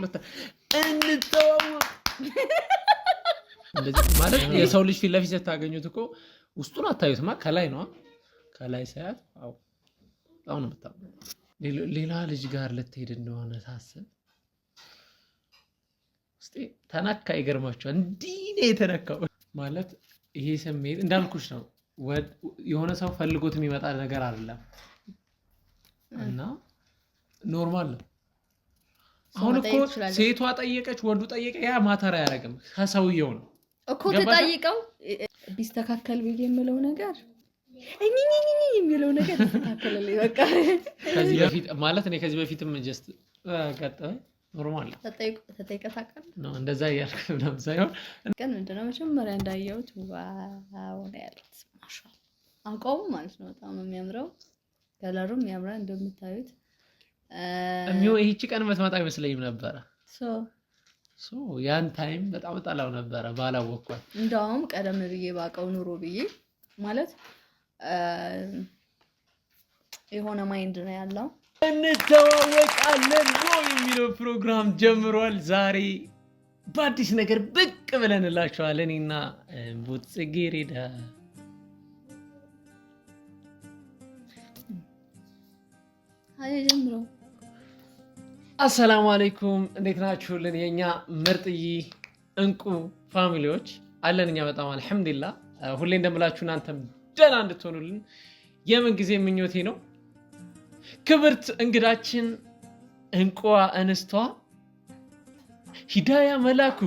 እንተዋወቅ እንደዚህ ማለት የሰው ልጅ ፊት ለፊት ስታገኙት እኮ ውስጡን አታዩትማ፣ ከላይ ነዋ። ከላይ ሳያት አዎ በጣም ነው የምታምረው። ሌላ ልጅ ጋር ልትሄድ እንደሆነ ሳስብ ውስጤ ተነካ። ይገርማቸዋል። እንዲህ ነው የተነካው። ማለት ይሄ ስሜት እንዳልኩሽ ነው። የሆነ ሰው ፈልጎት የሚመጣ ነገር አይደለም እና normal ነው። አሁን እኮ መጠየቅ ትችላለች። ሴቷ ጠየቀች፣ ወንዱ ጠየቀ፣ ያ matter አያደርግም። ከሰውየው ነው። እኮ ገባሽ? ተጠይቀው። ቢስተካከል ብዬ የምለው ነገር እኝኝኝኝ የሚለው ነገር ይስተካከልልኝ በቃ። ከዚህ በፊት ማለት እኔ ከዚህ በፊትም just ገጠመኝ normal ነው። ተጠይቀህ ታውቃለህ? ነው እንደዛ እያልክ ምናምን ሳይሆን ቀን ምንድነው መጀመሪያ እንዳየሁት wow ነው ያሉት። ማሻአላ አቋሙ ማለት ነው በጣም ነው የሚያምረው። Color ኡም ያምራል እንደምታዩት። የሚሆን ይህቺ ቀን የምትመጣ አይመስለኝም ነበረ። So So ያን time በጣም ጠላው ነበረ ባላወቅኳት። እንደውም ቀደም ብዬ ባውቀው ኑሮ ብዬ ማለት የሆነ mind ነው ያለው። እንተዋወቃለን ወይ የሚለው ፕሮግራም ጀምሯል። ዛሬ በአዲስ ነገር ብቅ ብለንላችኋል። እኔና እምቡጥ ጽጌረዳ። አይ ጀምሮ። አሰላሙ አለይኩም፣ እንዴት ናችሁልን? የእኛ ምርጥይ እንቁ family ዎች አለን። እኛ በጣም አልሐምዱሊላህ። ሁሌ እንደምላችሁ እናንተም ደህና እንድትሆኑልን የምን ጊዜ ምኞቴ ነው። ክብርት እንግዳችን እንቁዋ እንስቷ ሂዳያ መላኩ።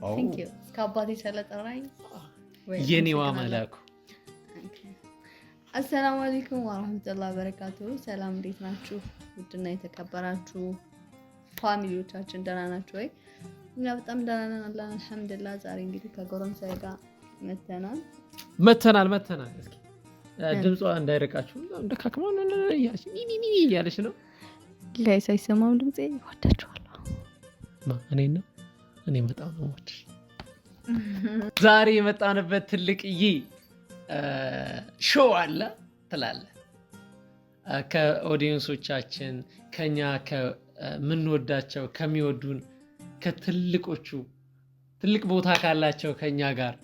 Thank you እስከ አባቴ ስለጠራኝ ወይ የኔዋ አመሰግናለሁ። መላኩ። አሰላሙ አለይኩም ወራህመቱላሂ ወበረካቱ። ሰላም፣ እንዴት ናችሁ? ውድና የተከበራችሁ family ዎቻችን ደህና ናችሁ ወይ? እኛ በጣም ደህና ነን አለን አልሐምዱሊላህ። ዛሬ እንግዲህ ከጎረምሳዬ ጋር መተናል። መተናል መተናል። እስኪ ድምጿ እንዳይርቃችሁ ደካክማ እያለች ሚሚሚ እያለች ነው። Guys፣ አይሰማም ድምጼ? እወዳችኋለሁ። እኔ ነው እኔ በጣም ነው የምወድሽ። ዛሬ የመጣንበት ትልቅዬ show አለ ትላለ ከ audience ኦቻችን ከኛ ከምንወዳቸው ከሚወዱን ከትልቆቹ ትልቅ ቦታ ካላቸው ከኛ ጋር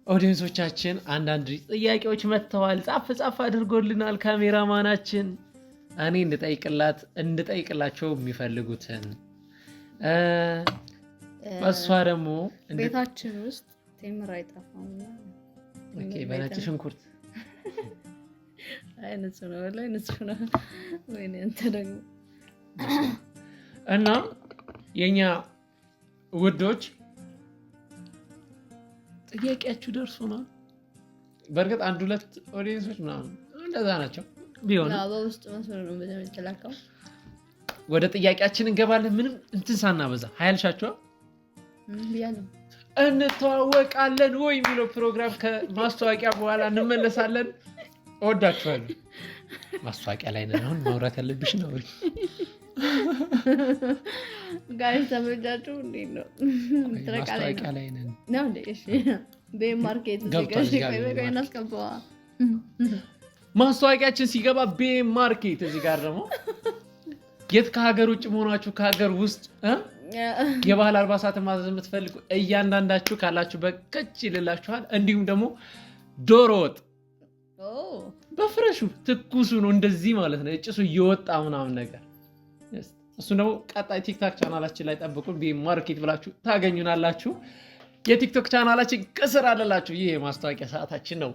audience ኦቻችን አንዳንድ ጥያቄዎች መጥተዋል። ጻፍ ጻፍ አድርጎልናል ካሜራማናችን። እኔ እንድጠይቅላቸው የሚፈልጉትን እሷ ደግሞ ቤታችን ውስጥ ቴምር አይጠፋም። Okay፣ በነጭ ሽንኩርት። አይ ንጹህ ነው፣ ወላሂ ንጹህ ነው። ወይኔ አንተ ደግሞ። እና የኛ ውዶች ጥያቄያችሁ ደርሶናል። በእርግጥ አንድ ሁለት audience ኦች ምናምን እንደዛ ናቸው ቢሆንም አዎ፣ በውስጥ መስመር ነው በደንብ የተላከው። ወደ ጥያቄያችን እንገባለን። ምንም እንትን ሳናበዛ ሀያልሻቸዋ ብያለሁ። እንተዋወቃለን ወይ የሚለው ፕሮግራም ከማስታወቂያ በኋላ እንመለሳለን። እወዳችኋለሁ። ማስታወቂያ ላይ ነን አሁን። ማውራት ያለብሽ ነው። Guys፣ ተመቻችሁ? እንዴት ነው? ትረቃ ላይ ማስታወቂያ ነው ላይ ነን። ነው እንዴ? እሺ ቤም ማርኬት እዚህ ገብቷል፣ ጋር እዚህ ጋር ቆይ ቤም ቆይ ማርኬት። እናስገባዋ። ማስታወቂያችን ሲገባ ቤም ማርኬት እዚህ ጋር ደግሞ የት ከሀገር ውጭ መሆናችሁ ከሀገር ውስጥ የባህል አልባሳትን ማዘዝ የምትፈልጉ እያንዳንዳችሁ ካላችሁበት ከች ይልላችኋል። እንዲሁም ደግሞ ዶሮ ወጥ በ fresh ኡ ትኩሱ ነው እንደዚህ ማለት ነው፣ ጭሱ እየወጣ ምናምን ነገር። እሱን ደግሞ ቀጣይ ቲክቶክ ቻናላችን ላይ ጠብቁን። ቤም ማርኬት ብላችሁ ታገኙናላችሁ። የቲክቶክ ቻናላችን ከስር አለላችሁ። ይህ የማስታወቂያ ሰዓታችን ነው።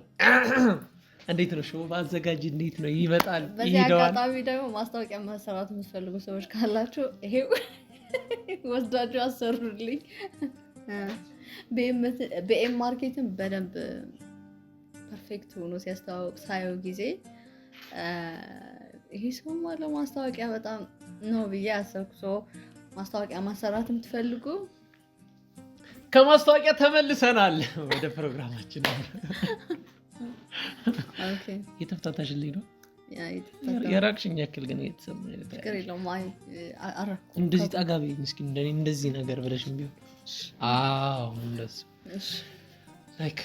እንዴት ነው show በአዘጋጅ እንዴት ነው ይመጣል በዚህ ይሄደዋል። አጋጣሚ ደግሞ ማስታወቂያ ማሰራት የምትፈልጉ ሰዎች ካላችሁ ይሄው ወስዳችሁ አሰሩልኝ። በኤም ማርኬትን በደንብ perfect ሆኖ ሲያስተዋውቅ ሳየው ጊዜ ይሄ ሰውማ ለማስታወቂያ በጣም ነው ብዬ አሰብኩ። ሰው ማስታወቂያ ማሰራት የምትፈልጉ ከማስታወቂያ ተመልሰናል ወደ ፕሮግራማችን። Okay። የተፍታታሽልኝ ነው። Yeah የተፈታ- የራቅሽኝ ያክል ግን እየተሰማኝ ነው። ችግር የለውም። አይ አረኩ። እንደዚህ ጠጋ በይኝ እስኪ እንደኔ እንደዚህ ነገር ብለሽም ቢሆን አዎ እንደሱ። እሺ። Like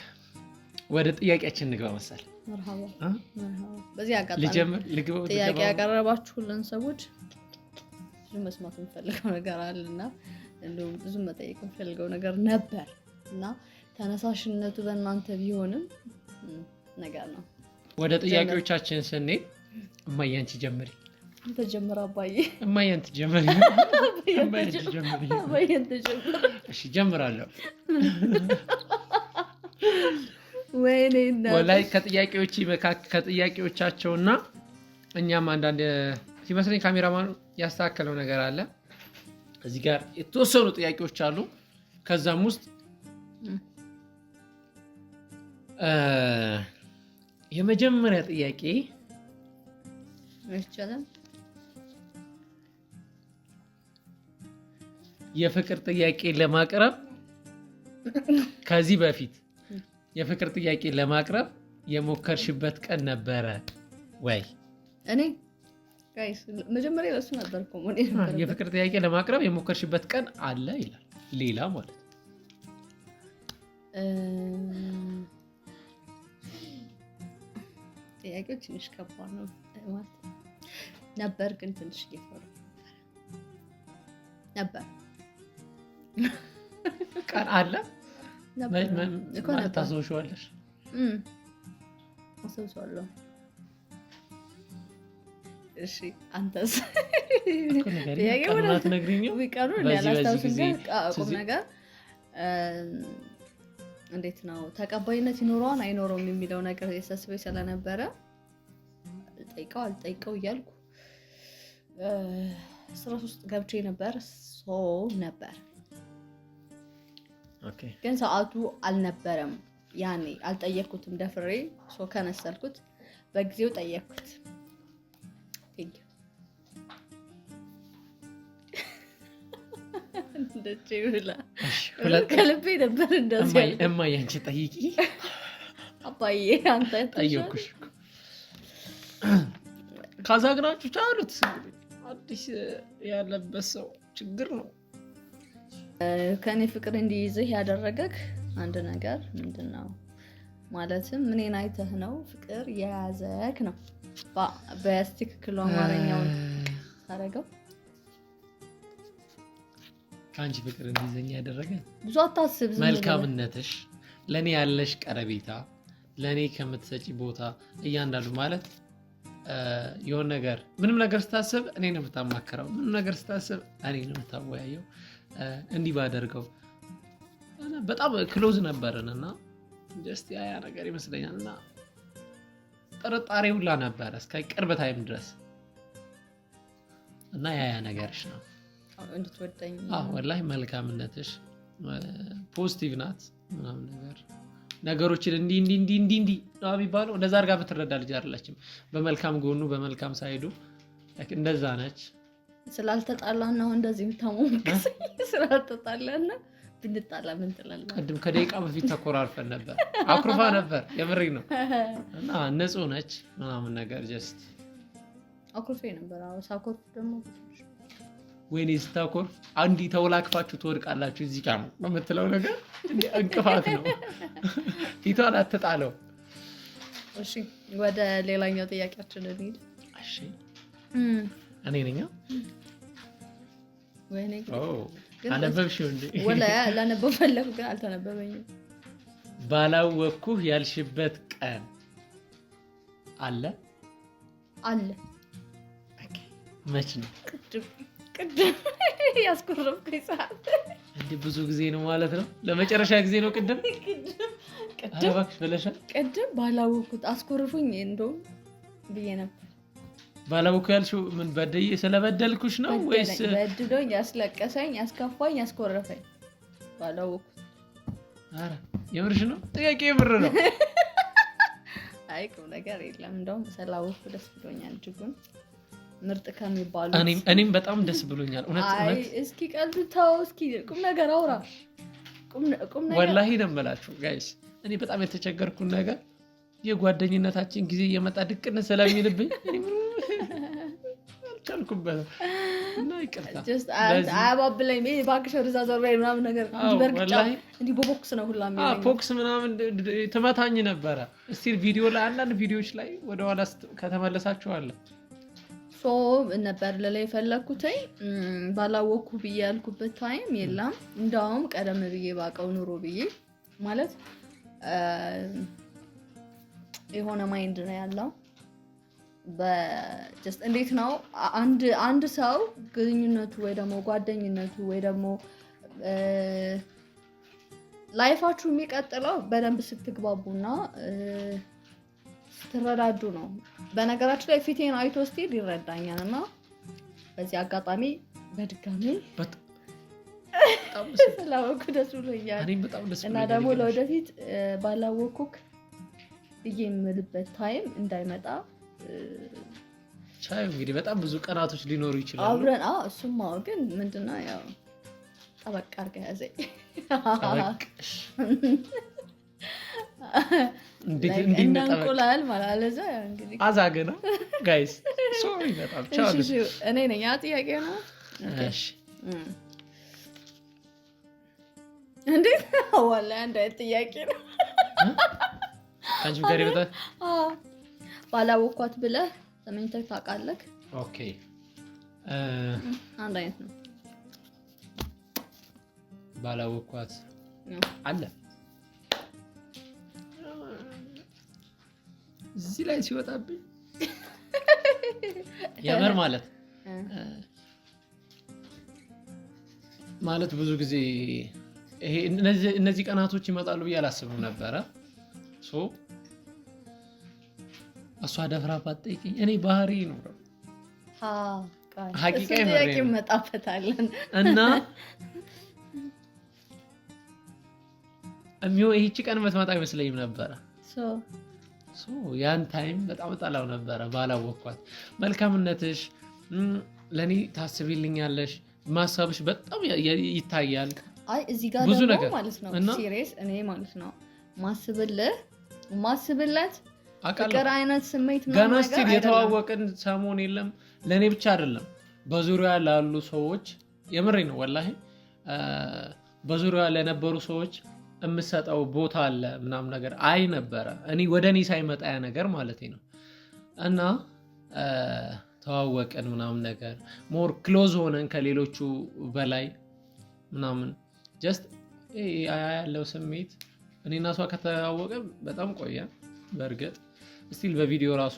ወደ ጥያቄያችን እንግባ መሰል። መርሃባ። እ? መርሃባ። በዚህ አጋጣሚ ልጀምር ልግባ ጥያቄ ልገባ? ያቀረባችሁልን ሰዎች ብዙ መስማት የምፈልገው ነገር አለ እና እንደውም ብዙ መጠየቅ የምፈልገው ነገር ነበር እና ተነሳሽነቱ በእናንተ ቢሆንም ነገር ነው። ወደ ጥያቄዎቻችን ስንሄድ እማዬ አንቺ ጀምሪ። አንተ ጀምር አባዬ። እማዬ አንቺ ጀምሪ። እማዬ አንቺ ጀምሪ። አባዬ አንተ ጀምር። እሺ ጀምራለሁ። ወይኔ እናቴ። ወላሂ ከጥያቄዎች ከጥያቄዎቻቸውና እኛም አንዳንድ ሲመስለኝ ካሜራማኑ ያስተካከለው ነገር አለ። እዚህ ጋር የተወሰኑ ጥያቄዎች አሉ። ከዛም ውስጥ የመጀመሪያ ጥያቄ ይቻላል። የፍቅር ጥያቄ ለማቅረብ ከዚህ በፊት የፍቅር ጥያቄ ለማቅረብ የሞከርሽበት ቀን ነበረ ወይ? እኔ guys መጀመሪያ ለሱ ነበር እኮ መሆን የነበረበት። የፍቅር ጥያቄ ለማቅረብ የሞከርሽበት ቀን አለ ይላል። ሌላ ማለት ነው። ጥያቄው ትንሽ ከባድ ነው ማለት ነበር፣ ግን ትንሽ እየፈራሁ ነበር። ቀን አለ ነበር እኮ ነበር። ታስታውሺዋለሽ? አስታውሰዋለሁ። እሺ አንተስ? እኮ ንገሪኝ። ጥያቄው ቀኑን አትነግሪኝም? ቀኑን እኔ በዚህ በዚህ አላስታውስም፣ ጊዜ ግን ቁም ነገር እንዴት ነው ተቀባይነት ይኖረዋል አይኖረውም የሚለው ነገር ያሳስበኝ ስለነበረ ጠይቀው አልጠይቀው እያልኩ ስራ ውስጥ ገብቼ ነበር። so ነበር ግን ሰዓቱ አልነበረም። ያኔ አልጠየቅኩትም ደፍሬ so ከነሰልኩት በጊዜው ጠየቅኩት። Thank you። እንደዚህ ይብላ። እሺ፣ ሁለት ከልቤ ነበር እንደዚህ ያልኩት። እማዬ አንቺ ጠይቂ። አባዬ አንተ ጠየቅኩሽ እኮ። ካዛግናችሁ ቻሉት። አዲስ ያለበት ሰው ችግር ነው። ከኔ ፍቅር እንዲይዝህ ያደረገክ አንድ ነገር ምንድነው? ማለትም ምኔን አይተህ ነው ፍቅር የያዘክ ነው? በትክክሉ አማርኛውን ታረገው። ከአንቺ ፍቅር እንዲይዘኝ ያደረገ ብዙ አታስብ፣ ዝም ብለህ። መልካምነትሽ፣ ለኔ ያለሽ ቀረቤታ፣ ለኔ ከምትሰጪ ቦታ እያንዳንዱ ማለት የሆነ ነገር ምንም ነገር ስታስብ እኔ ነው የምታማክረው፣ ምንም ነገር ስታስብ እኔ ነው የምታወያየው። እንዲህ ባደርገው እና በጣም close ነበርን እና just ያ ነገር ይመስለኛል። እና ጥርጣሬ ሁላ ነበረ እስከ ቅርብ time ድረስ እና ያ ነገርሽ ነው። አዎ፣ እንድትወደኝ። አዎ፣ ወላሂ መልካምነትሽ፣ positive ናት ምናምን ነገር ነገሮችን እንዲህ እንዲህ እንዲህ እንዲህ እንዲህ ነው የሚባለው። እንደዛ አድርጋ የምትረዳ ልጅ አይደለችም። በመልካም ጎኑ በመልካም side ኡ እንደዛ ነች። ስላልተጣላን ነው እንደዚህ የምታሞግሰኝ። ስላልተጣላን ነው። ብንጣላ ምን ትላለህ? ቅድም ከደቂቃ በፊት ተኮራርፈን ነበር። አኩርፋ ነበር። የምሬ ነው። እና ንጹህ ነች ምናምን ነገር just አኩርፌ ነበር። አዎ፣ ሳኮርፍ ደግሞ ወይኔ ስታኮርፍ አንዲ ተውላክፋችሁ ትወድቃላችሁ እዚህ ጋር ነው የምትለው ነገር እንቅፋት ነው። ፊቷን አትጣለው። እሺ፣ ወደ ሌላኛው ጥያቄያችን እንሂድ። እሺ፣ እኔ ነኝ። ወይኔ ኦ፣ ግን አነበብሽው እንዴ? ወላ ላነበው ፈለኩ ግን አልተነበበኝም። ባላወቅኩህ ያልሽበት ቀን አለ? አለ። Okay። መች ነው? ቅድም ያስኮረፍከኝ ሰዓት። እንዴ ብዙ ጊዜ ነው ማለት ነው? ለመጨረሻ ጊዜ ነው ቅድም? ቅድም። ኧረ እባክሽ ብለሻል። ቅድም ባላወቅኩት አስኮርፉኝ እንደውም ብዬ ነበር። ባላወቅኩ ያልሽው ምን በደዬ ስለበደልኩሽ ነው ወይስ? በደለኝ፣ በድሎኝ፣ ያስለቀሰኝ፣ ያስከፋኝ፣ ያስኮረፈኝ ባላወቅኩት። ኧረ የምርሽ ነው? ጥያቄ የምር ነው። አይ ቁም ነገር የለም። እንደውም ስላወቅኩ ደስ ብሎኛል እጅጉን። ምርጥ ከሚባሉት እኔም በጣም ደስ ብሎኛል። እውነት አይ እውነት። እስኪ ቀልዱ ተው፣ እስኪ ቁም ነገር አውራ። ቁም ነገር ወላሂ ነው የምላችሁ guys፣ እኔ በጣም የተቸገርኩት ነገር የጓደኝነታችን ጊዜ እየመጣ ድቅን ስለሚልብኝ እኔ ምንም አልቻልኩበትም። እና ይቅርታ። Just ለዚህ አያባብለኝ። ይሄ እባክሽ ወደዛ ዞር በይ ምናምን ነገር አዎ፣ እንዲህ በእርግጫ ወላሂ። እንዲህ በቦክስ ነው ሁላ የሚለኝ። ቦክስ ምናምን ትመታኝ ነበረ። Still ቪዲዮ ላይ አንዳንድ ቪዲዮዎች ላይ ወደኋላ ከተመለሳችሁ አለ። So ነበር ልል የፈለግኩትኝ ባላወቅኩ ብዬ ያልኩበት time የለም። እንዳውም ቀደም ብዬ ባቀው ኑሮ ብዬ ማለት የሆነ mind ነው ያለው። Just እንዴት ነው አንድ ሰው ግንኙነቱ ወይ ደግሞ ጓደኝነቱ ወይ ደግሞ life ኣችሁ የሚቀጥለው በደንብ ስትግባቡና ስትረዳዱ ነው። በነገራችን ላይ ፊቴን አይቶ still ይረዳኛል እና በዚህ አጋጣሚ በድጋሚ ስላወኩ ደስ ብሎኛል። እና ደግሞ ለወደፊት ባላወኩክ ብዬ የምልበት time እንዳይመጣ ቻይ እንግዲህ በጣም ብዙ ቀናቶች ሊኖሩ ይችላሉ። አብረን እሱማ ግን ምንድነው ያው ጠበቅ አድርገህ ያዘኝ። እንደ እንቁላል ማለት አለዛ እንግዲህ አዛገ ነው guys። Sorry በጣም ቻው። እኔ ነኝ ያ ጥያቄ ነው። እሺ እንዴት ወላሂ አንድ አይነት ጥያቄ ነው። አንቺ ጋር ይበጣል። ባላወኳት ብለህ ተመኝተህ ታውቃለህ? Okay አንድ አይነት ነው። ባላወኳት አለ እዚህ ላይ ሲወጣብኝ የምር ማለት ማለት ብዙ ጊዜ ይሄ እነዚህ ቀናቶች ይመጣሉ ብዬ አላስብም ነበረ። So እሷ ደፍራ ባትጠይቅኝ እኔ ባህሪ ነው ሀቂቃ ይመጣበታለን እና ይህቺ ቀን የምትመጣ አይመስለኝም ነበረ። ያን time በጣም ጠላው ነበረ ባላወቅኳት። መልካምነትሽ ለእኔ ታስቢልኛለሽ፣ ማሰብሽ በጣም ይታያል። አይ እዚህ ጋር ደግሞ ማለት ነው serious እኔ ማለት ነው ማስብልህ ማስብለት ፍቅር አይነት ስሜት ገና still የተዋወቅን ሰሞን የለም። ለእኔ ብቻ አይደለም በዙሪያ ላሉ ሰዎች የምሬ ነው ወላሂ፣ በዙሪያ ለነበሩ ሰዎች የምሰጠው ቦታ አለ ምናምን ነገር አይ ነበረ እኔ ወደ እኔ ሳይመጣ ያ ነገር ማለት ነው። እና ተዋወቅን ምናምን ነገር more close ሆነን ከሌሎቹ በላይ ምናምን just ያለው ስሜት እኔና እሷ ከተዋወቀ በጣም ቆየ። በእርግጥ still በቪዲዮ ራሱ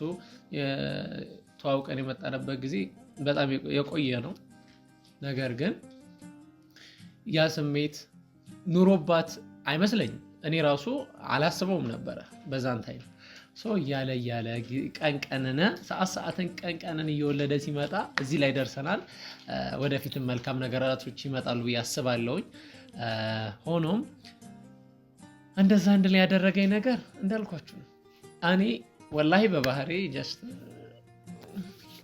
ተዋውቀን የመጣንበት ጊዜ በጣም የቆየ ነው። ነገር ግን ያ ስሜት ኑሮባት አይመስለኝም። እኔ ራሱ አላስበውም ነበረ በዛን time። ሰው እያለ እያለ ቀን ቀንነ ሰዓት ሰዓትን ቀን ቀንን እየወለደ ሲመጣ እዚህ ላይ ደርሰናል። ወደፊትም መልካም ነገራቶች ይመጣሉ ብዬ አስባለሁኝ። ሆኖም እንደዛ እንድል ያደረገኝ ነገር እንዳልኳችሁ ነው። እኔ ወላሂ በባህሬ just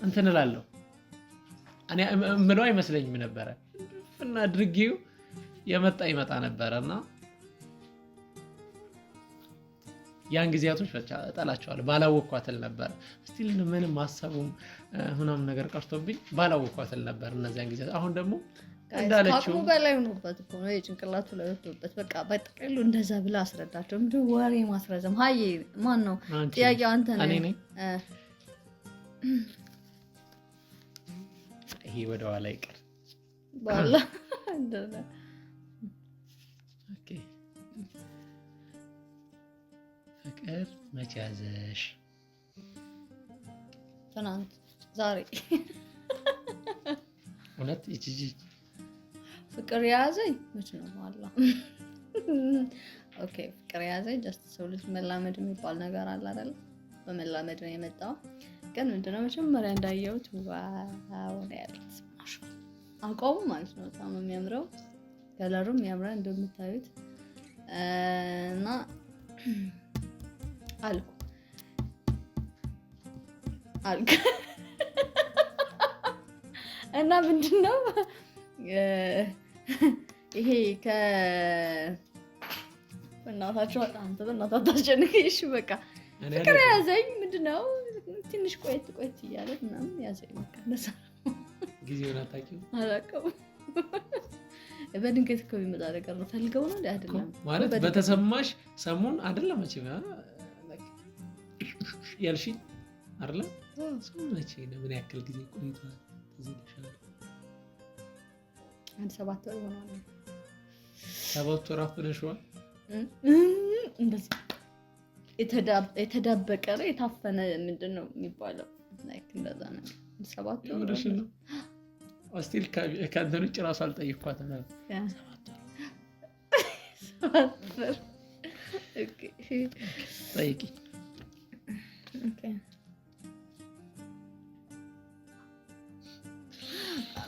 እንትን እላለሁ። እኔ እምለው አይመስለኝም ነበረ እና አድርጌው የመጣ ይመጣ ነበረ እና ያን ጊዜያቶች ብቻ እጠላቸዋለሁ። ባላወኳትል ነበር still ምንም ማሰቡም ምናምን ነገር ቀርቶብኝ ባላወኳትል ነበር እነዚያን ጊዜያት። አሁን ደግሞ እንዳለችው ከአቅሙ በላይ ሆኖበት እኮ ነው የጭንቅላቱ ላይ ወጥቶበት። በቃ በጥቅሉ እንደዛ ብለህ አስረዳቸው። ምንድን ወሬ ማስረዘም? ሀይ ማን ነው ጥያቄው? አንተ ነህ። እኔ ነኝ። ይሄ ወደ ኋላ ይቀር ባላ እንደዛ። Okay ፍቅር መቼ ያዘሽ? ትናንት፣ ዛሬ። እውነት ይቺ ፍቅር የያዘኝ መች ነው? አላ okay፣ ፍቅር የያዘኝ just ሰው ልጅ መላመድ የሚባል ነገር አለ አይደል? በመላመድ ነው የመጣው። ግን ምንድነው መጀመሪያ እንዳየሁት wow ነው ያልኩት። አቋሙ ማለት ነው በጣም ነው የሚያምረው፣ color ኡም ያምራል እንደምታዩት እና አልኩ አልኩ እና ምንድነው ይሄ ከ በእናታችሁ አንተ በእናትህ አታስጨንቀኝ። እሺ በቃ ፍቅር ያዘኝ ምንድነው ትንሽ ቆየት ቆየት እያለ ምናምን ያዘኝ። በቃ እንደዛ ጊዜውን አታውቂውም? አላውቀውም። በድንገት እኮ የሚመጣ ነገር ነው። ፈልገው ነው አይደለም ማለት በተሰማሽ ሰሞን አይደለም መቼም ያልሽኝ አይደለም? እሱ መቼ ነው? ምን ያክል ጊዜ ቆይቷል? ትዝ ይልሻል? አንድ 7 ወር ይሆናል። 7 ወር አፍነሽዋል? እንደዚህ የተዳበቀ ነው፣ የታፈነ ምንድን ነው የሚባለው? Like እንደዛ ነገር 7 ወር። የምርሽን ነው? Still ከእንትን ውጭ እራሱ አልጠየኳትም ነበር። 7 ወር። 7 ወር። Okay። ጠይቂ። Okay,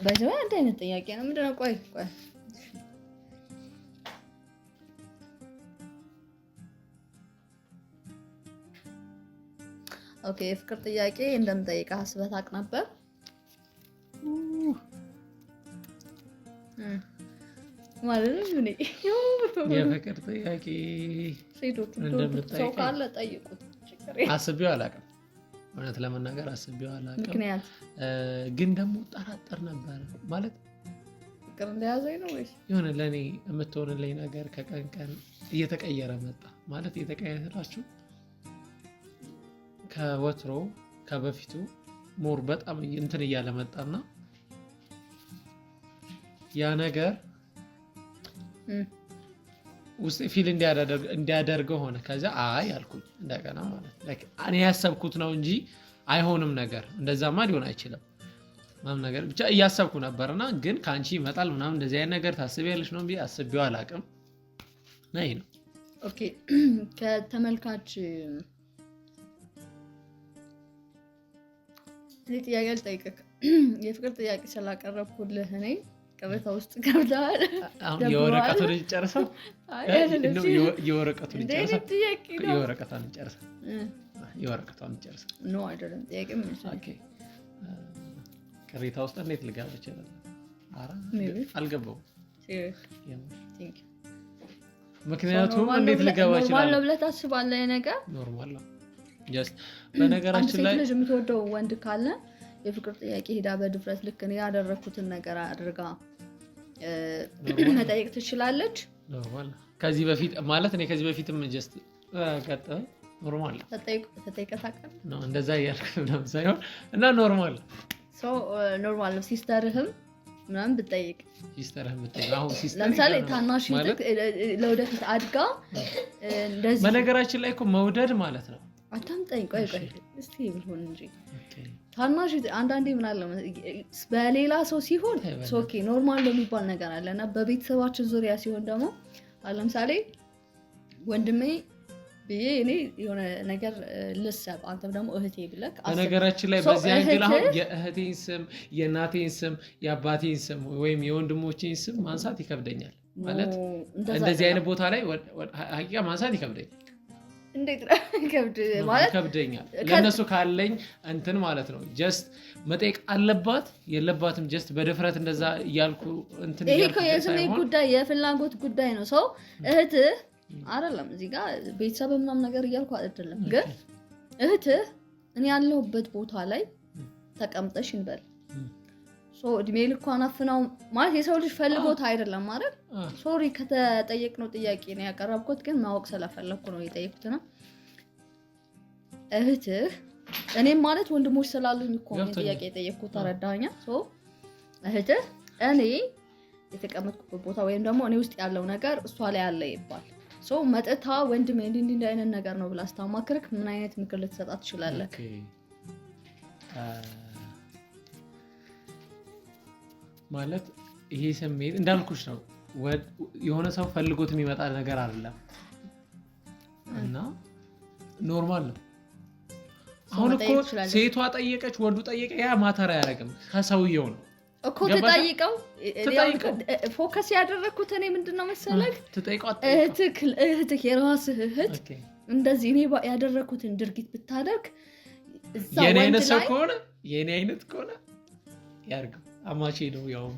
by the way አንድ አይነት ጥያቄ ነው። ምንድን ነው? ቆይ ቆይ። Okay፣ የፍቅር ጥያቄ እንደምጠይቅህ አስበህ ታውቅ ነበር? ማለት ነው እኔ የፍቅር ጥያቄ ሴቶቹ እንደምጠይቀኝ ሰው ካለ ጠይቁት። ችግር የለም። አስቤው አላውቅም። እውነት ለመናገር አስቤው አላውቅም። ምክንያት? ግን ደግሞ ጠራጠር ነበር ማለት ፍቅር እንደያዘኝ ነው ወይስ? የሆነ ለእኔ የምትሆንልኝ ነገር ከቀን ቀን እየተቀየረ መጣ። ማለት እየተቀየረ ስላችሁ ከወትሮ ከበፊቱ more በጣም እንትን እያለ መጣና ያ ነገር ውስጥ feel እንዲያደርገው ሆነ። ከዚያ አይ አልኩኝ እንደገና ማለት like እኔ ያሰብኩት ነው እንጂ አይሆንም ነገር፣ እንደዛማ ሊሆን አይችልም ምናምን ነገር ብቻ እያሰብኩ ነበርና ግን ከአንቺ ይመጣል ምናምን እንደዚህ አይነት ነገር ታስቢያለሽ ነው ብዬ አስቤው አላውቅም። እና ይሄ ነው። Okay፣ ከተመልካች እኔ ጥያቄ ልጠይቅህ። የፍቅር ጥያቄ ስላቀረብኩልህ እኔ ቅሬታ ውስጥ ገብተሃል። አሁን ደብሮሃል? የወረቀቱን ጨርሰው። አይ አይደለም። የወረቀቱን እንደ ጨርሰው። አይነት ጥያቄ ነው። የወረቀቷን ጨርሰው። የወረቀቷን ጨርሰው። No፣ አይደለም፣ ጥያቄ ምን ይመስላል? Okay፣ ቅሬታ ውስጥ እንዴት ልገባ ይችላል? ኧረ Maybe. አልገባውም። Serious? የምር። Thank you. ምክንያቱም እንዴት ልገባ Normal ይችላል? ነው ብለህ ታስባለህ ይሄ ነገር? Normal ነው። Just አንድ በነገራችን ሴት ላይ ልጅ የምትወደው ወንድ ካለ የፍቅር ጥያቄ ሄዳ በድፍረት ልክ እኔ ያደረኩትን ነገር አድርጋ Normal ነው። መጠየቅ ትችላለች? Normal ነው። ከዚህ በፊት ማለት እኔ ከዚህ በፊትም just ገጠመኝ፣ normal ነው። ተጠይቀህ ታውቃለህ? ነው እንደዛ እያልኩ ምናምን ሳይሆን እና normal ነው። So normal ነው። Sister ህም ምናምን ብትጠይቅ? Sister ህ የምትጠይቅ አሁን sister ለምሳሌ ጋር ነው ታናሽ ማለት ለወደፊት አድጋ እንደዚህ በነገራችን ላይ እኮ መውደድ ማለት ነው። አታምጠኝ፣ ቆይ ቆይ እስቲ ብልሆን እንጂ። ታናሽ አንዳንዴ ምን አለ በሌላ ሰው ሲሆን ተይ በእናትህ። Okay normal ነው የሚባል ነገር አለ እና በቤተሰባችን ዙሪያ ሲሆን ደግሞ አሁን ለምሳሌ ወንድሜ ብዬ እኔ የሆነ ነገር ልሰብ፣ አንተም ደግሞ እህቴ ብለህ አስብ። በነገራችን ላይ So በዚህ angle አሁን እህትህ- የእህቴን ስም፣ የእናቴን ስም፣ የአባቴን ስም ወይም የወንድሞቼን ስም ማንሳት ይከብደኛል። ማለት No፣ እንደዛ እንደዚህ አይደለም። አይነት ቦታ ላይ ሀቂቃ ማንሳት ይከብደኛል። እንዴት ነው ከብድ ማለት? ይከብደኛል ለእነሱ ካለኝ እንትን ማለት ነው። Just መጠየቅ አለባት የለባትም just በድፍረት እንደዛ እያልኩ እንትን ይሄ እያልኩ እኮ የስሜት ሳይሆን ጉዳይ፣ የፍላጎት ጉዳይ ነው። ሰው እህትህ አይደለም እዚህ ጋር ቤተሰብ ምናምን ነገር እያልኩ አይደለም፣ ግን እህትህ እኔ ያለሁበት ቦታ ላይ ተቀምጠሽ እንበል so እድሜ ልኳን አፍናው ማለት የሰው ልጅ ፈልጎት አይደለም ማለት sorry፣ ከተጠየቅነው ጥያቄ ነው ያቀረብኩት፣ ግን ማወቅ ስለፈለግኩ ነው የጠየኩት ነው። እህትህ እኔም ማለት ወንድሞች ስላሉኝ እኮ ነው ገብቶኛል። ጥያቄ የጠየቅኩት፣ ተረዳኸኛ? So እህትህ እኔ የተቀመጥኩበት ቦታ ወይም ደግሞ እኔ ውስጥ ያለው ነገር እሷ ላይ አለ ይባል፣ so መጥታ ወንድሜ እንዲህ እንዲህ እንዲህ አይነት ነገር ነው ብላ ስታማክርክ ምን አይነት ምክር ልትሰጣት ትችላለህ? Okay። ማለት ይሄ ስሜት እንዳልኩሽ ነው። የሆነ ሰው ፈልጎት የሚመጣ ነገር አይደለም እና normal ነው። አሁን እኮ መጠየቅ ትችላለች። ሴቷ ጠየቀች፣ ወንዱ ጠየቀ፣ ያ matter አያደርግም። ከሰውየው ነው። እኮ ገባሽ? ትጠይቀው። ትጠይቀው። Focus ያደረግኩት እኔ ምንድን ነው መሰለህ ትጠይቀው አትጠይቀው? እህትህ የራስህ እህት Okay። እንደዚህ እኔ ያደረግኩትን ድርጊት ብታደርግ እዛ የኔ ወንድ አይነት ሰው ላይ ከሆነ፣ የኔ አይነት ከሆነ ያርገው። አማቼ ነው ያውም።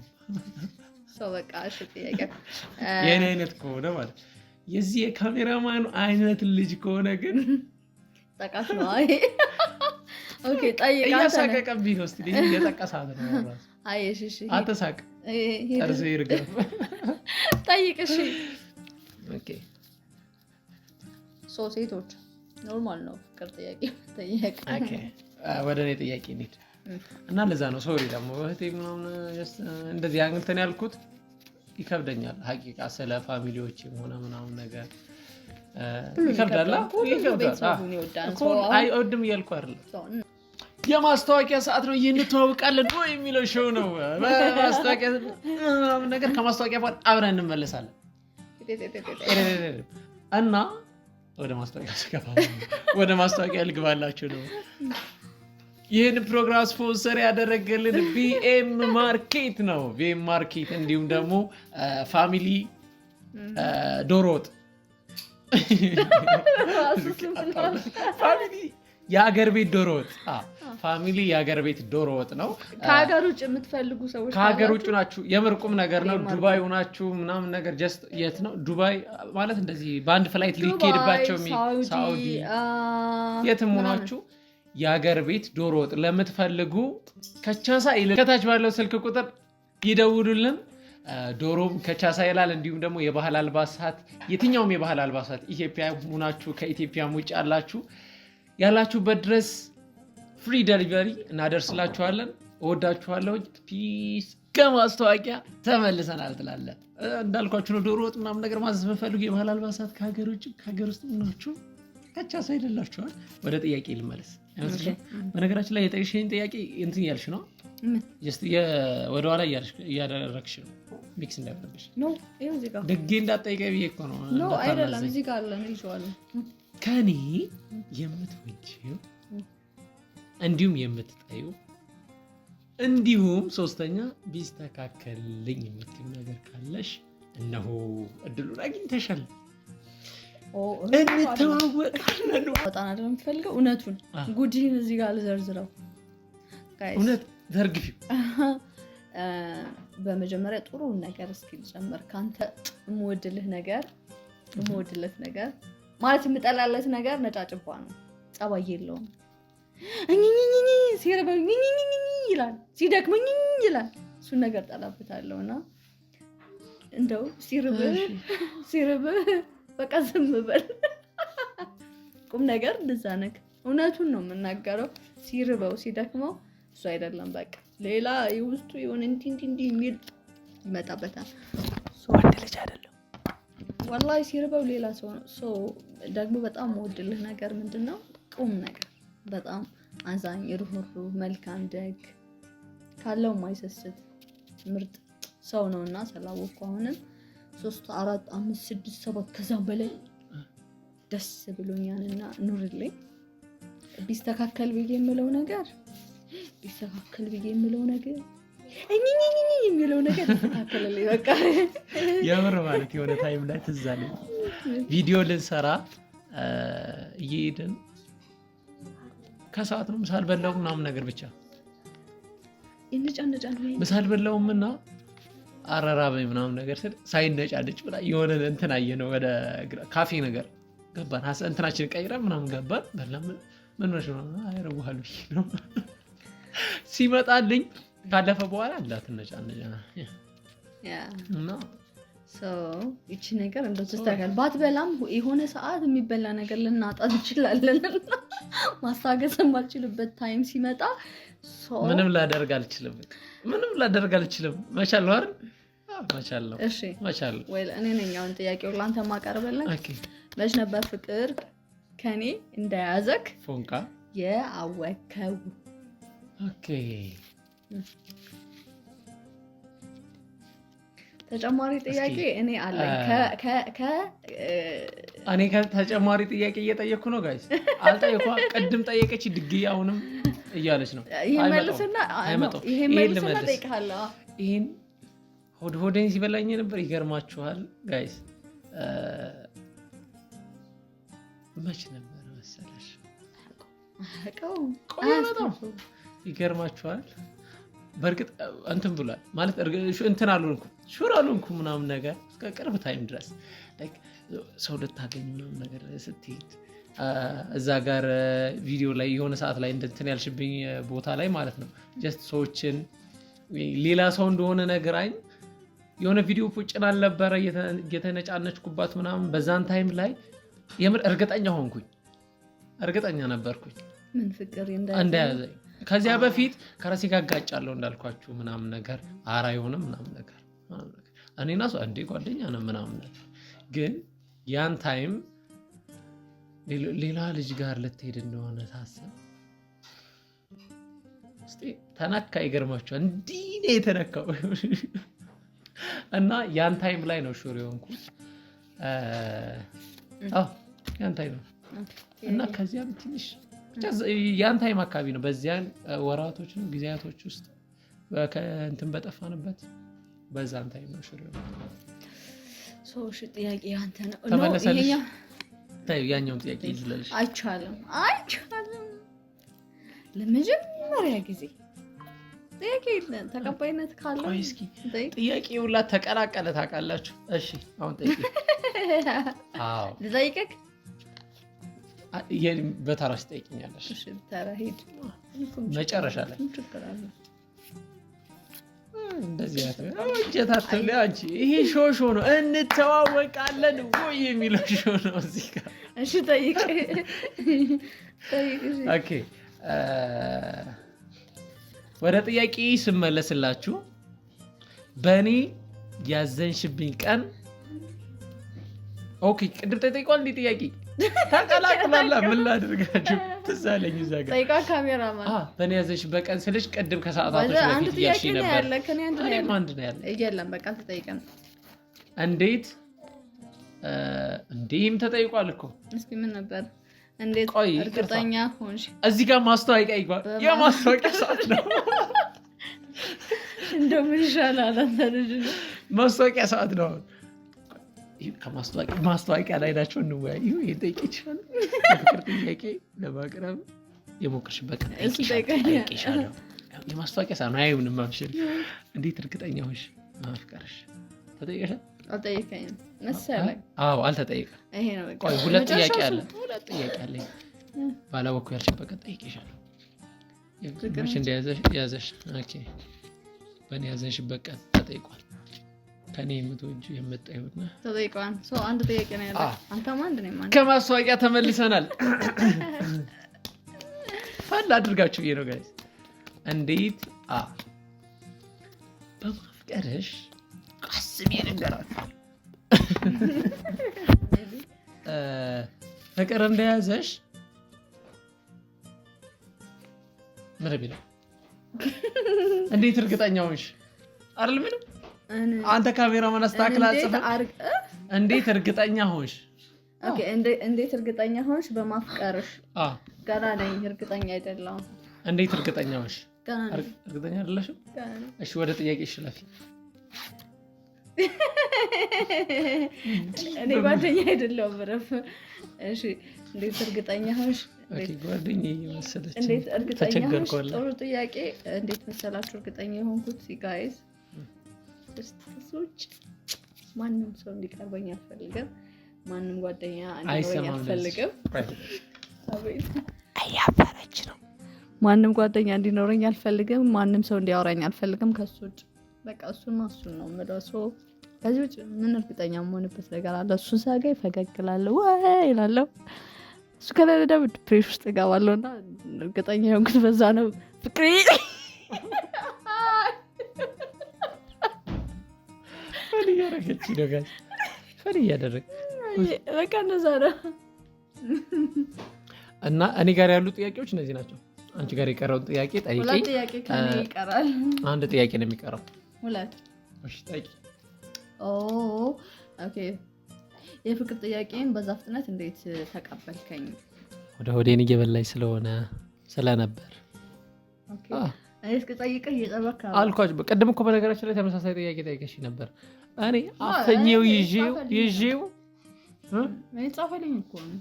ሰው በቃ እሺ ጥያቄ የኔ አይነት ከሆነ ማለት የዚህ የካሜራማኑ አይነት ልጅ ከሆነ ግን ጠቃሽ ነው። አይ okay፣ ጠይቅ አንተ ነህ። እያሳቀቀብኝ ነው። እስኪ እየጠቀሳት ነው ራሱ። አይ እሺ እሺ አትሳቅ፣ ሂድ። ጠርዝ ይርገፍ። ጠይቅ እሺ። Okay። So ሴቶች normal ነው ፍቅር ጥያቄ መጠየቅ። Okay። ወደ እኔ ጥያቄ እንሂድ እና ለዛ ነው sorry ደግሞ እህቴ ምናምን just እንደዚህ እንትን ያልኩት ይከብደኛል። ሀቂቃ ስለ family ዎች ሆነ ምናምን ነገር ይከብዳል። ሁሉም ይከብዳል። ቤተሰቡን ይወዳል። እኮ አይወድም እያልኩ አይደለም። የማስታወቂያ ሰዓት ነው። ይህ እንተዋወቃለን ወይ የሚለው show ነው። ማስታወቂያ ምናምን ነገር ከማስታወቂያ በኋላ አብረን እንመለሳለን እና ወደ ማስታወቂያ ስገባ ወደ ማስታወቂያ ልግባላችሁ ነው። ይህን ፕሮግራም ስፖንሰር ያደረገልን ቢኤም ማርኬት ነው። ቢኤም ማርኬት እንዲሁም ደግሞ ፋሚሊ ዶሮ ወጥ፣ ፋሚሊ የአገር ቤት ዶሮ ወጥ፣ ፋሚሊ የአገር ቤት ዶሮ ወጥ ነው። ከሀገር ውጭ የምትፈልጉ ሰዎች ከሀገር ውጭ ናችሁ፣ የምር ቁም ነገር ነው። ዱባይ ሆናችሁ ምናምን ነገር just የት ነው ዱባይ ማለት እንደዚህ በአንድ flight ሊኬድባቸው ሳውዲ የትም ሆናችሁ የአገር ቤት ዶሮ ወጥ ለምትፈልጉ ከቻሳ ከታች ባለው ስልክ ቁጥር ይደውሉልን። ዶሮም ከቻሳ ይላል። እንዲሁም ደግሞ የባህል አልባሳት፣ የትኛውም የባህል አልባሳት ኢትዮጵያ ሆናችሁ ከኢትዮጵያም ውጭ ያላችሁ ያላችሁበት ድረስ free delivery እናደርስላችኋለን። እወዳችኋለሁ። Peace። ከማስታወቂያ ተመልሰናል ትላለ። እንዳልኳችሁ ነው። ዶሮ ወጥ ምናምን ነገር ማዘዝ የምትፈልጉ የባህል አልባሳት ከሀገር ውጭ ከሀገር ውስጥ ናችሁ ከቻሳ አይደላችኋል። ወደ ጥያቄ ልመለስ። በነገራችን ላይ የጠየቅሽኝ ጥያቄ እንትን እያልሽ ነው፣ ወደኋላ እያደረግሽ ነው። Mix እንዳይሆንብሽ ድጌ እንዳትጠይቀኝ ብዬ እኮ ነው። አይደለም፣ እዚህ ጋር አለ ይዤዋለሁ። ከኔ የምትወጂው እንዲሁም የምትጠይው እንዲሁም ሶስተኛ ቢስተካከልልኝ የምትይው ነገር ካለሽ እነሆ እድሉን አግኝተሻል። እንተዋወቃለን። በጣም አይደለም የምትፈልገው እውነቱን ጉድህን እዚህ ጋር ልዘርዝረው። እውነት ዘርግፊው። በመጀመሪያ ጥሩ ነገር እስኪ ልጨምር። ከአንተ የምወድልህ ነገር የምወድለት ነገር ማለት የምጠላለት ነገር ነጫጭባ ነው። ጸባይ የለውም። እኝኝኝኝ ሲርበው እኝኝኝኝ ይላል፣ ሲደክመው እኝኝ ይላል። እሱን ነገር ጠላበታለሁ እና እንደው ሲርብህ ሲርብህ በቃ ዝም በል። ቁም ነገር እንደዛ ነክ እውነቱን ነው የምናገረው። ሲርበው ሲደክመው እሱ አይደለም በቃ ሌላ የውስጡ የሆነ እንዲህ እንዲህ እንዲህ የሚል ይመጣበታል። ወንድ ልጅ አይደለም ወላሂ ሲርበው ሌላ ሰው ነው። So ደግሞ በጣም የምወድልህ ነገር ምንድን ነው? ቁም ነገር በጣም አዛኝ፣ ርሁሩህ፣ መልካም፣ ደግ፣ ካለው ማይሰስት ምርጥ ሰው ነው እና ስላወቅኩ አሁንም 3 4 5 6 7 ከዛም በላይ ደስ ብሎኛል እና ኑርልኝ። ቢስተካከል ብዬ የምለው ነገር ቢስተካከል ብዬ የምለው ነገር እኝኝኝኝ የሚለው ነገር ይስተካከልልኝ በቃ። የምር ማለት የሆነ time ላይ ትዝ አለኝ ቪዲዮ ልንሰራ እየሄድን ከሰዓት ነው፣ ምሳ አልበላሁም ምናምን ነገር ብቻ ይነጫነጫል ወይ ምሳ አልበላሁም እና አረራበኝ ምናምን ነገር ስል ሳይነጫነጭ ብላ የሆነ እንትን አየነው፣ ወደ ካፌ ነገር ገባን፣ እንትናችን ቀይረን ምናምን ገባን። በላ ምን ሆነሽ ነው? አይረቡሃል ብዬ ነው ሲመጣልኝ ካለፈ በኋላ እንዳትነጫነጭ እና ይቺ ነገር እንደው ትስተካከል። ባትበላም የሆነ ሰዓት የሚበላ ነገር ልናጣ እንችላለን። ማስታገስ የማልችልበት time ሲመጣ ምንም ላደርግ አልችልም። ምንም ላደርግ አልችልም። መቻል ነው አይደል? መቻል ነው። እሺ መቻል ነው። ወይ እኔ ነኝ አሁን ጥያቄው ላንተ ማቀርብልህ። Okay። መች ነበር ፍቅር ከኔ እንደያዘክ ፎንቃ የአወከው? Okay። ተጨማሪ ጥያቄ እኔ አለኝ። እኔ ተጨማሪ ጥያቄ እየጠየቅኩ ነው guys። አልጠየኳ ቅድም ጠየቀች ድጌ አሁንም እያለች ነው። ይሄን መልስና ይሄን መልስና እጠይቅሃለሁ። ይሄን ሆድ ሆዴን ሲበላኝ ነበር። ይገርማችኋል guys፣ መች ነበር መሰለሽ? ቆየ በጣም ይገርማችኋል። በእርግጥ እንትን ብሏል ማለት እንትን አልሆንኩም፣ sure አልሆንኩም ምናምን ነገር እስከ ቅርብ time ድረስ ሰው ልታገኝ ምናምን ነገር ስትሄድ እዛ ጋር ቪዲዮ ላይ የሆነ ሰዓት ላይ እንትን ያልሽብኝ ቦታ ላይ ማለት ነው። Just ሰዎችን ሌላ ሰው እንደሆነ ነግራኝ የሆነ ቪዲዮ ጭና አልነበረ እየተነጫነችኩባት ምናምን በዛን time ላይ የምር እርግጠኛ ሆንኩኝ፣ እርግጠኛ ነበርኩኝ። ምን ፍቅር እንደያዘኝ ከዚያ በፊት ከራሴ ጋር አጋጫለሁ እንዳልኳችሁ ምናምን ነገር ኧረ አይሆንም ምናምን ነገር እኔና እሷ እንዴ ጓደኛ ነው ምናምን ነገር ግን ያን time ሌላ ልጅ ጋር ልትሄድ እንደሆነ ሳስብ ውስጤ ተነካ። ይገርማችኋል፣ እንዲህ ነው የተነካው። እና ያን time ላይ ነው sure የሆንኩት። አዎ ያን time ነው። እና ከዚያም ትንሽ ብቻ ያን time አካባቢ ነው። በዚያን ወራቶች ነው ጊዜያቶች ውስጥ እንትን በጠፋንበት በዛን time ነው sure የሆንኩት። So እሺ፣ ጥያቄ ያንተ ነው። ተመለሰልሽ? ተይው፣ ያኛውን ጥያቄ ይዝለልሽ። አይቻልም፣ አይቻልም። ለመጀመሪያ ጊዜ ጥያቄ የለም ተቀባይነት ካለው ቆይ እስኪ ጥያቄ ሁላ ተቀላቀለ ታውቃላችሁ። እሺ አሁን ጠይቂ። አዎ ልጠይቅህ? በተራሽ ትጠይቂኛለሽ። እሺ ተራ ሂድ። መጨረሻ ላይ ምን ችግር አለ? እንደዚህ እጀት አትበል አንቺ። ይሄ show show ነው፣ እንተዋወቃለን ወይ የሚለው show ነው እዚህ ጋር። እሺ ጠይቅ ጠይቅ። እሺ። Okay ወደ ጥያቄ ስመለስላችሁ በእኔ ያዘንሽብኝ ቀን። Okay ቅድም ተጠይቋል እንዴ ጥያቄ ተቀላቅላላ። ምን ላድርጋችሁ? ትዝ አለኝ እዛ ጋር ጠይቃ ካሜራማን። በእኔ ያዘንሽበት ቀን ስልሽ ቅድም ከሰዓታቶች አንድ በፊት ጥያቄ እያልሽኝ ነው ነበር። ያለ፣ ከእኔ አንድ ነው እኔም ያለ። አንድ ነው ያለ። የለም በቃ አልተጠይቀም። እንዴት እንዲህም ተጠይቋል እኮ። እስኪ ምን ነበር? እንዴት ቆይ፣ ይቅርታ። እርግጠኛ ሆንሽ? እዚህ ጋር ማስታወቂያ ይግባ። የማስታወቂያ ሰዓት ነው። እንደው ምን ይሻላል አንተ ልጅ። ማስታወቂያ ሰዓት ነው። ይህ ከማስታወቂያ ማስታወቂያ ላይ ናቸው። እንወያይ። ይሄን ጠይቄ ይችላል። የፍቅር ጥያቄ ለማቅረብ የሞከርሽበት ቀን እሱ ጠይቀኛል። ጠይቄሻለሁ። የማስታወቂያ ሰዓት ነው። አይሆንም። አብሽር። እንዴት እርግጠኛ ሆንሽ ማፍቀርሽ? ተጠይቀሻል? አልጠየቀኝም መሰለኝ። አዎ አልተጠየቀም። ይሄ ነው በቃ። ቆይ ሁለት ጥያቄ መጨረሻው አለ። ሁለት ጥያቄ አለ። ባላወኩ ያልሽበት ቀን ጠይቄሻለሁ። መቼ እንደያዘሽ ያዘሽ። Okay በእኔ ያዘንሽበት ቀን ተጠይቋል። ከኔ የምትወጂው የምትጠይውና ተጠይቀዋል። So አንድ ጥያቄ ነው ያለው። አንተም አንድ ነው አንድ። ከማስታወቂያ ተመልሰናል። Fun አድርጋችሁ ብዬ ነው guys። እንዴት በማፍቀርሽ ቀስ ብዬ ልንገራችሁ። ፍቅር እንደያዘሽ ምን ቢለው እንዴት እርግጠኛ ሆንሽ? አይደል ምንም አንተ ካሜራማን አስተካክል አጽፈህ እንዴት እርግጠኛ ሆንሽ? Okay እንዴት እርግጠኛ ሆንሽ በማፍቀርሽ? ገና ነኝ፣ እርግጠኛ አይደለሁም። እንዴት እርግጠኛ ሆንሽ? ገና ነኝ። እርግጠኛ አይደለሽም? ገና ነኝ። እሺ ወደ ጥያቄ ሽለፊ። እኔ ጓደኛ አይደለሁም። ረፍ። እሺ እንዴት እርግጠኛ ሆንሽ? Okay ጓደኛዬ መሰለች። እንዴት እርግጠኛ ሆንሽ? ተቸገርኩ ወላሂ። ጥሩ ጥያቄ። እንዴት መሰላችሁ እርግጠኛ የሆንኩት guys? ውጭ ማንም ሰው እንዲቀርበኝ አልፈልግም። ማንም ጓደኛ እንዲኖረኝ አይሰማም አልፈልግም። አቤት እያፈረች ነው። ማንም ጓደኛ እንዲኖረኝ አልፈልግም። ማንም ሰው እንዲያወራኝ አልፈልግም ከሱ ውጭ። በቃ እሱና እሱን ነው የምለው። So ከዚህ ውጭ ምን እርግጠኛ የምሆንበት ነገር አለ? እሱን ሳገኝ ፈገግ እላለሁ ወይ እላለሁ። እሱ ከሌለ ደግሞ depression ውስጥ እገባለሁ። እና እርግጠኛ የሆንኩት በዛ ነው። ፍቅሬ Fun እያደረገች ነው guys፣ fun እያደረገ በቃ እንደዛ ነው። እና እኔ ጋር ያሉ ጥያቄዎች እነዚህ ናቸው። አንቺ ጋር የቀረውን ጥያቄ ጠይቂ። ሁለት ጥያቄ ከእኔ ይቀራል። አንድ ጥያቄ ነው የሚቀረው። ሁለት። እሺ ጠይቂ። Oh okay። የፍቅር ጥያቄን በዛ ፍጥነት እንዴት ተቀበልከኝ? ወደ ሆዴን እየበላኝ ስለሆነ ስለነበር። Okay እኔ እስክጠይቅህ እየጠበቅክ ነው። አልኳችሁ። ቅድም እኮ በነገራችን ላይ ተመሳሳይ ጥያቄ ጠይቀሽ ነበር። እኔ አፈኜው ይዤው ይዤው እኔ ጻፈልኝ እኮ ነው።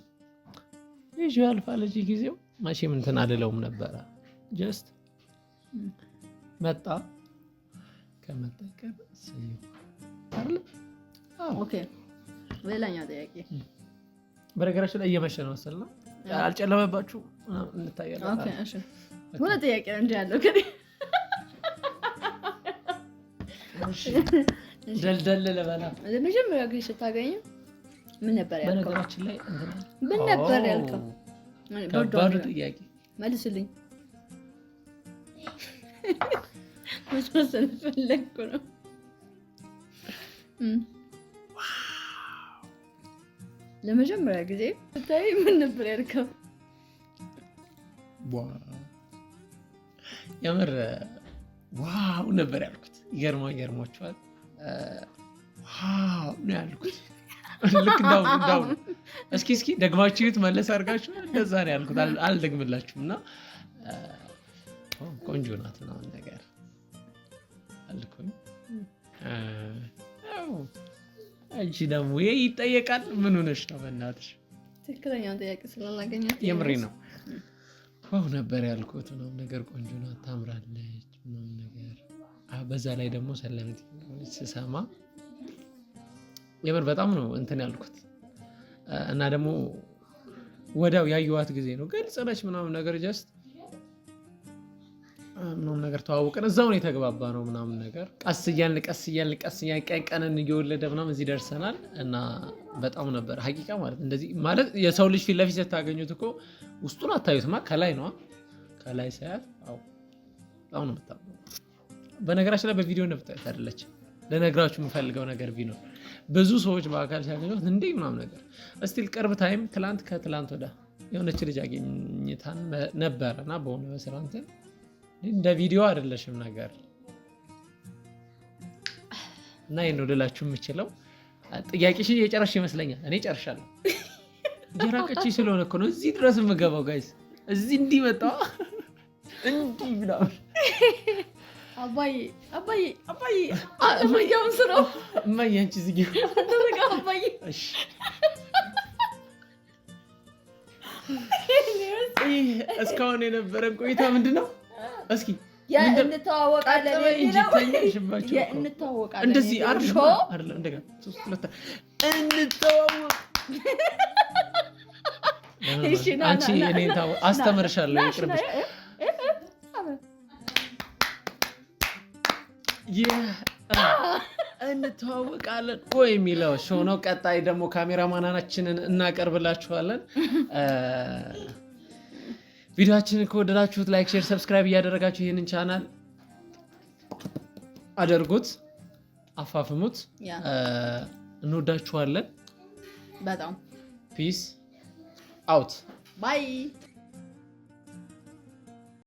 ይዤው ያልፋል እንጂ ጊዜው መቼም እንትን አልለውም ነበረ። Just መጣ ከመጣ ቀር እሰየው አይደለ? አዎ። Okay ሌላኛው ጥያቄ። በነገራችን ላይ እየመሸ ነው መሰል ነው። አልጨለመባችሁ? እንታያለን። Okay እሺ ሁለት ጥያቄ ነው እንጂ ያለው ግን ደልደል ልበላ። ለመጀመሪያ ጊዜ ስታገኘው ምን ነበር ያልከው? በነገራችን ላይ እንትን ምን ነበር ያልከው? ከባዱ ጥያቄ። መልስልኝ። መስማት ስለፈለግኩ ነው። ለመጀመሪያ ጊዜ ስታይ ምን ነበር ያልከው? የምር wow ነበር ያልኩት። ይገርማችኋል። Wow ነው ያልኩት። ልክ እንዳሁኑ እስኪ እስኪ ደግማችሁት መለስ አድርጋችሁ እንደዛ ነው ያልኩት። አልደግምላችሁም እና ቆንጆ ናት ምናምን ነገር አልኩኝ። አንቺ ደግሞ ይሄ ይጠየቃል። ምን ሆነሽ ነው? በእናትሽ ትክክለኛውን ጥያቄ ስላላገኘሁት የምሬ ነው። Wow ነበር ያልኩት ምናምን ነገር ቆንጆ ናት፣ ታምራለች ምናምን ነገር። በዛ ላይ ደግሞ ሰለምት ስሰማ የምር በጣም ነው እንትን ያልኩት እና ደግሞ ወዲያው ያየኋት ጊዜ ነው ግልጽ ነች ምናምን ነገር just ምናምን ነገር ተዋወቅን፣ እዛው ነው የተግባባ ነው ምናምን ነገር ቀስ እያልን ቀስ እያልን ቀስ እያልን ቀን ቀንን እየወለደ ምናምን እዚህ ደርሰናል። እና በጣም ነበር ሀቂቃ ማለት እንደዚህ ማለት የሰው ልጅ ፊት ለፊት ስታገኙት እኮ ውስጡን አታዩትማ፣ ከላይ ነዋ። ከላይ ሳያት አዎ በጣም ነው የምታምረው። በነገራችን ላይ በቪዲዮ ነው ብታዩት አይደለች። ልነግራችሁ የምፈልገው ነገር ቢኖር ብዙ ሰዎች በአካል ሲያገኙት እንዴ ምናምን ነገር still ቅርብ time ትላንት ከትላንት ወዳ የሆነች ልጅ አገኝታን ነበረ እና በሆነ በስራ እንትን እንደ ቪዲዮ አይደለሽም ነገር እና ይሄን ነው ልላችሁ የምችለው። ጥያቄሽን የጨረስሽ ይመስለኛል። እኔ ጨርሻለሁ። እየራቀች ስለሆነ እኮ ነው እዚህ ድረስ የምገባው guys። እዚህ እንዲህ መጣ እንዲህ ምናምን አባዬ አባዬ አባዬ እማዬ ስራው እማዬ አንቺ ዝጊ አደረገ አባዬ። እሺ ይህ እስካሁን የነበረን ቆይታ ምንድን ነው? እስኪ የእንተዋወቃለን የሚለው ተኛሽባቸው እኮ። የእንተዋወቃለን እንደዚህ የሚለው አይደለም show አይደለም፣ እንደገና ሶስት ሁለት እንተዋወቅ። እሺ፣ ና፣ አንቺ ና፣ ና፣ እኔን አስተምርሻለሁ፣ ና፣ ይቅርብሽ። ና፣ ይህ እንተዋወቃለን ወይ የሚለው show ነው። ቀጣይ ደግሞ ካሜራማናችንን እናቀርብላችኋለን። ቪዲዮአችንን ከወደዳችሁት like፣ share፣ subscribe እያደረጋችሁ ይህንን ቻናል አድርጉት፣ አፋፍሙት። እንወዳችኋለን። በጣም Peace out። Bye.